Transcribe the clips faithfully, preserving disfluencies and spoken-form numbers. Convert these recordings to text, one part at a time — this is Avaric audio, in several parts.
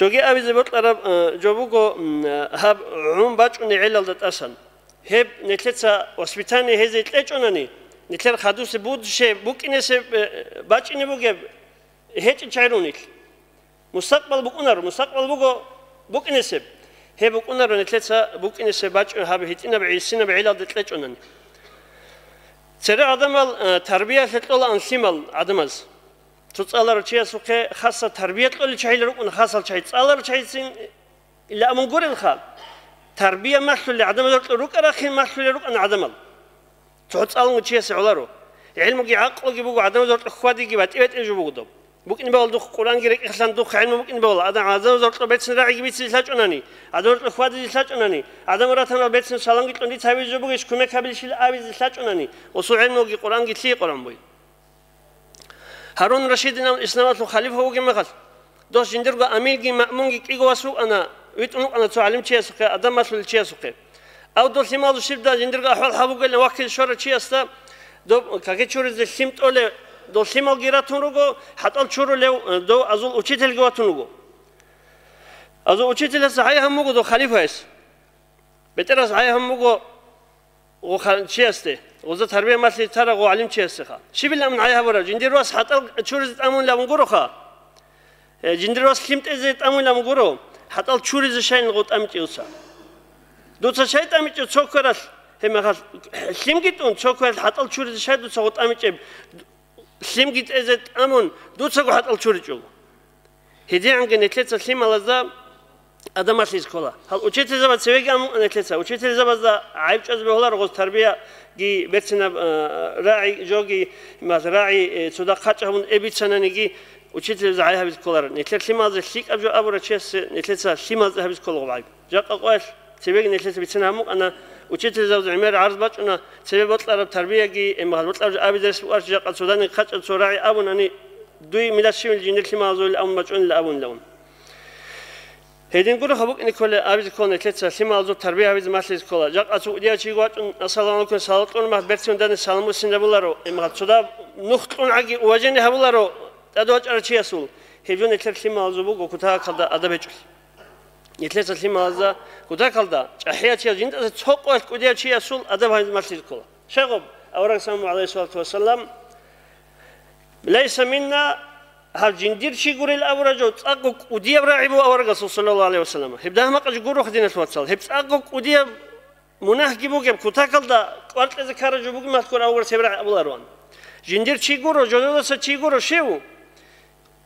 Доги абизе бокьараб, э, жо буго, м, э, гьаб гӀун бачӀуней гӀелалда тӀасан. Гьеб нилъеца воспитание гьезе кьечӀонани, нилъер хадусе будущее букӀинесеб, э, бачӀине бугеб гьечӀичӀайрунилъ. Мустакъбал букӀунаро, мустакъбал буго букӀинесеб. Гьеб букӀунаро нилъеца букӀинесеб бачӀун гьаб гьитӀинаб гӀисинаб гӀелалда кьечӀонани. Церер гӀадамал, э, тарбиялъе кьолаан лъимал гӀадамаз. Цо цӀаларав чиясухъе хасса тарбия кьолел чагӀил рукӀун, хасал чагӀи цӀаларав чагӀицин ила амун гурелха, тарбия малъулел гӀадамазда рукӀа-, рукӀарахъин малъулел рукӀана гӀадамал. Цо цӀалун чиясе гӀоларо. ГӀилмуги гӀакълуги буго гӀадамазда рукӀа хьвадиги батӀи-батӀи жо буго доб. БукӀин бавал духъ Къуръанги рекӀелъан духъ гӀилму букӀин бавал. Адам гӀадамазда рукӀа берцин рагӀиги бицизе лъачӀунани, гӀадамазда рукӀа хьвадизе лъачӀунани, гӀадамал ратанал берцин саламги кьун дица гьавизе жо бугищ, кумек гьабилищил абизе лъачӀунани, осул гӀилмуги Къуръанги лъие Къуръан буй. Гьарун Рашидинав исламалъул халифа вугеб мехалъ, дос жиндирго амирги маъмунги кӀиго вас вукӀана, витӀун вукӀана цо гӀалимчиясухъе, адаб малъулел чиясухъе. Ав дол лъималазул щибда жиндирго ахӀвал гьаб бугелан вахъизе щварав чиясда доб каке чуризе лъим тӀолев, дол лъималги ратун руго, хӀатӀал чурулев, э, дов азул учительги ватун вуго. Азул учителяс гӀай гьабун буго дов халифаяс. БетӀерас гӀай гьабун буго гъо ха-, чиясде, гъоза тарбия малъи тарав гъо гӀалимчиясдеха. Щибилан гӀай гьабураб, жиндир вас хӀатӀал чуризе тӀамунилан гуроха. Э, жиндир вас лъим тӀезе тӀамунилан гуро, хӀатӀал чуризе щайин гъо тӀамичӀев дуца. Дуца щай тӀамичӀев цо квералъ, гьеб мехалъ лъимги тӀун, цо квералъ хӀатӀал чуризе щай дуца гъо тӀамичӀеб? Лъимги тӀезе тӀамун, дуцаго хӀатӀал чуричӀого. ГьедигӀанги нилъеца лъималазда адаб малъизе ккола. Гьал учительзабаз цевеги амун нилъеца. Учительзабазда гӀайиб чӀвазе бегьуларо гъоз тарбияги берцинаб, э, рагӀи жоги, мал рагӀи, э, цо дагь хъачӀ гьабун эбицананиги, учительзабазда гӀайиб гьабизе кколаро. Нилъер лъималазе лъикӀаб жо абурав чиясе нилъеца лъималазда гьабизе ккола гъоб гӀайиб. Жакъа къоялъ цебеги нилъеца бицина гьабун букӀана, учительзабаз гӀемер гӀарз бачӀуна, цебе бокьараб тарбияги, э, мал бокьараб жо абизе рес букӀараб жакъа цо данде хъачӀаб цо рагӀи абунани, дуй милас щивил жиндир лъималазулел абун бачӀунила абунила ун. Гьедин гуроха букӀине кколеб абизе ккола нилъеца лъималазул тарбия гьабизе малъизе ккола. Жакъа цо кӀудияв чиги вачӀун, ассаламу гӀалайкум, салам кьун мах берцин данде салам буссинабуларо, э, мал цо дагь нух кьун гӀаги уважение гьабуларо тӀаде вачӀарав чиясул. Гьеб жо нилъер лъималазул буго кутакалда адаб гьечӀолъи. Нилъеца лъималазда кутакалда чӀахӀиял чияс жиндазе цо къоялъ кӀудияв чиясул адаб гьабизе малъизе ккола. Щай гъоб, аварагас абун буго, гӀалайгьиссалату вассалам, «Лайса минна», гьаб жиндир чи гурел абураб жо цӀакъго кӀудияб рагӀи буго аварагасул, саллаллагьу гӀалайгьи вассалам. Гьеб дагьмакъа жо гуроха, диналъул вацал. Гьеб цӀакъго кӀудияб мунагьги бугеб, кутакалда кӀвар кьезе ккараб жо бугеб мехалъ гуро аварагас гьеб рагӀи абуларо. Жиндир чи гуро, жододаса чи гуро щив?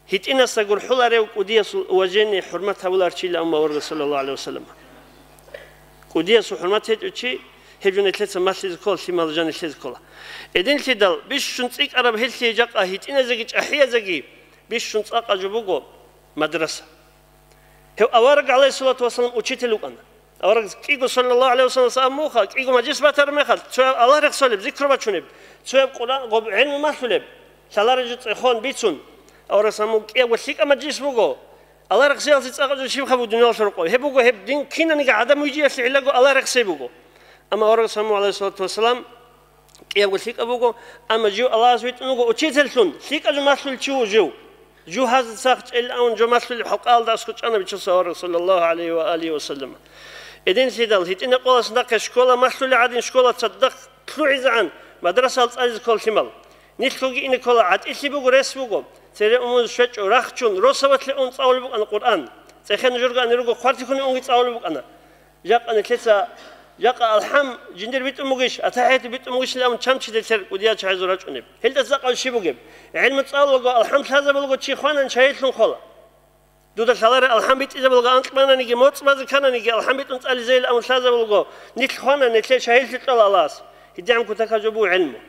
ГьитӀинасда гурхӀуларев кӀудиясул уважение, хӀурмат гьабуларчила амма аварагас, саллаллагьу гӀалайгьи вассалам. КӀудиясул хӀурмат гьечӀев чи, гьеб жо нилъеца малъизе ккола, лъимал жан нилъезе ккола. Гьединлъидал бищун цӀикӀкӀараб гьелъие жакъа гьитӀиназеги чӀахӀиязеги бищун цӀакъа жо буго мадраса. Гьев авараг, гӀалайгьиссалату вассалам, учитель вукӀана. Авараг кӀиго, саллаллагьу гӀалайгьи вассалам, аммуха, кӀиго мажлис батараб мехалъ, цояб Аллагь рехсолеб, зикру бачунеб, цояб Къуръан гъоб гӀелму малъулеб, лъалареб жо цӀехон бицун. Авараг саму кӀиябго лъикӀаб мажлис буго. Аллагь рехсеялъе цӀакъаб жо щибха буго дуниялалъул рокъоб? Гьеб буго, гьеб дин кинаниги гӀадамал вижиялъе гӀиллаго Аллагь рехсей буго. Амма авараг саму, гӀалайгьиссалату вассалам, кӀиябго лъикӀаб буго, амма жив Аллагьас витӀун вуго учительлъун, лъикӀаб жо малъулев чи вуго жив. Жугьазда цахъ чӀел авун жо малъулеб хӀалкъаялда аскӀов чӀана Бичасул авараг, саллаллагьу гӀалайгьи ва алигьи ва саллам. Гьединлъидал гьитӀинаб къоялъ нахъе школа малъулеб гӀадин, школа цадахъ лъугӀизегӀан мадрасаялда цӀализе ккола лъимал. Нилъгоги ине ккола, гӀатӀилъи буго, рес буго, цере умумуз щвечӀо, рахчун, росабалъе ун цӀалулеб букӀана Къуръан, цӀехе нужерго ани руго, хъвартихьуне унги цӀалулеб букӀана. Жакъа нилъеца, жакъа алхӀам жиндир битӀун бугищ, атахӀияту битӀун бугищилан чамчиде лъер кӀудиял чагӀазул рачӀунеб. Гьелдаса цӀакъаб щиб бугеб? ГӀелму цӀалулаго, алхӀам лъазабулаго чи хванани, шагьидлъун хола. Дуда лъалареб алхӀам битӀизабулаго, анкьбананиги, моцӀ базе ккананиги, алхӀам битӀун цӀализейилан лъазабулаго, нилъ хвана, нилъее шагьидлъи кьола Аллагьас. ГьедигӀан кутакаб жо буго гӀелму.